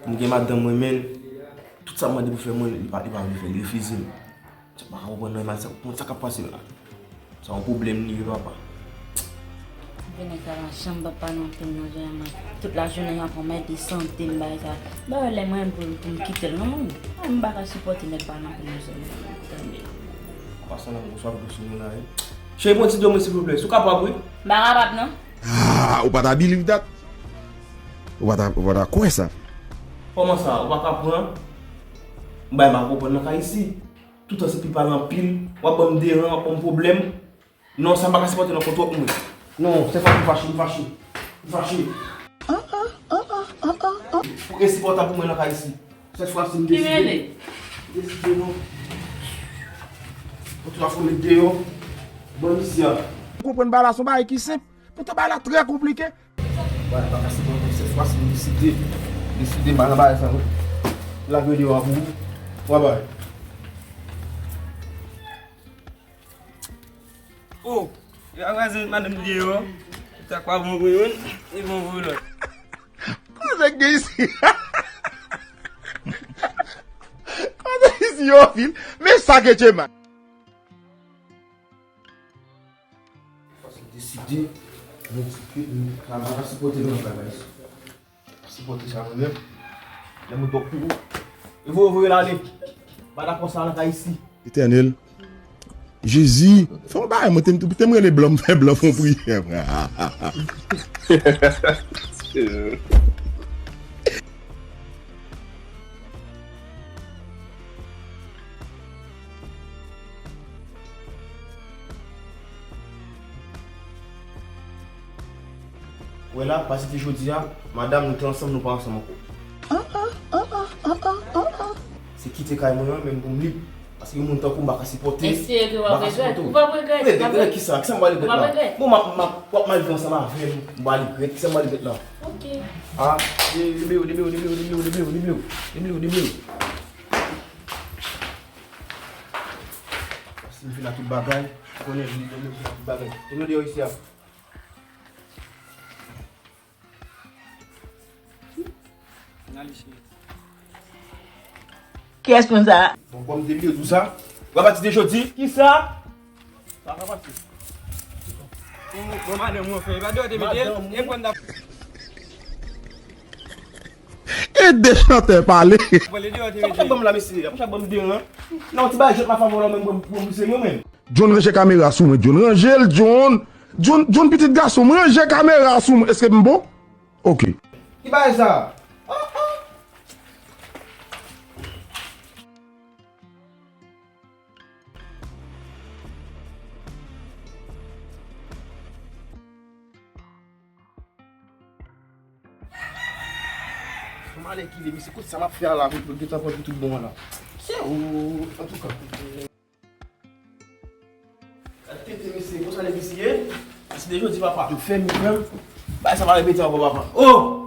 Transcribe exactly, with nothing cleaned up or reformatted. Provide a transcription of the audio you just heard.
M gen madanm mwen, men tout sa m mande pou fè mwen, li pa, li pa vle fè, li refize m. Sa pa ka konprann nan, sa, sa k ap pase la. Sa yon pwoblèm li ye, papa. Vin nèg sa pa janm pa pale anpil nan zòrèy mwen. Tout lajounen y ap anmède sante m bagay sa. Ba lè mwen pou, pou m kite l non mwen. Mwen m pa ka sipòte nèg pale anpil nan zòrèy mwen. Tann. An pasan nan, bonswa pou sou moun la, wi. Cheri, pran ti dlo mwen silvouplè. Si w kapab, wi. M pa kapab non. Ah, ou pa ta believe that? Ou pa ta, ou pa ta kwè sa? Kòman sa? Ou pa ka pran? M bay m pa konprann nan kay isi. Toutan se pi pale anpil. W ap ban m deran, w ap ban m pwoblèm. Non, sa m pa ka sipòte non, fò twòp mwen. Non, sèt fwa m fache, m fache. M fache. Pou ensipòtab pou mwen nan kay isi. Sèt fwa si m deside. Ki rele? M deside non. Fò tout afè met deyò. Ban m isi a. Ou konprann bagay la se yon bagay ki senp. Poutan bagay la trè konplike. Bagay la pa ka sipòte sèt fwa si m deside. Deside m pa nan bagay sa non. Lage deyò a pou ou. Bye bye. Oh, yo kraze madanm li deyò. Sa kwa bon pou youn, e bon pou lòt. Koze k gen isi? Koze isi yo fil. Men sa ke Chema. Paske m deside, mwen di ke m pa ka sipòte lòt bagay. Sipòte sa mwen menm. Lè mwen twòp pou ou. E voye, voye l ale. Pa dakò sa nan kay isi. Etènèl. Jezi. Fè yon bagay, mwen te, te m rele blan, m fè blan fè yon priyè, frè. Wè la, pase te jodi a, madanm nou te ansanm, nou pa ansanm ankò. Se kite kay mwen an, menm pou m lib. Paske yon moun tankou m pa ka sipòte. Espere ke w ap regrèt. Ou p ap regrèt. Regrèt, regrèt kisa? Kisa m pral regrèt la? Bon, m ap, m ap, w ap mal viv ansanm avè m, m pral regrèt. Kisa m pral regrèt la? Ok. Ah, de, de, de. Si m vin ak tout bagay, ou konnen, m vin ak tout bagay. E nou deyò isi a. Kiyès moun sa? Bon, kòm te bliye tou sa. W ap pati de jodi? Kisa? Sa ka pase. Bon, bon, madanm mwen fè. E pa deyò te mete l? E konn ta. Ede chantè pale. Sa pou chak banm la, mesye. Sa pou chak banm deran. Nan yon ti bagay jwèt la favò la, men mwen, mwen, mwen, mwen, mwen. John, ranje kamera sou mwen, John. Ranje l, John. John, John, pitit gason m, ranje kamera sou mwen. Èske m bon? Ok. Ki bagay sa? Ah, ah. Fò m ale kile misye, kout sa m ap fè a la, pou, pou l gentan pran pou tout bon an la. Se ou, antouka. Gad tete misye, konsa nèg isi ye. Isi de jodi, papa. Yo fè m pè. Bagay sa pa repete ankò, papa. Oh!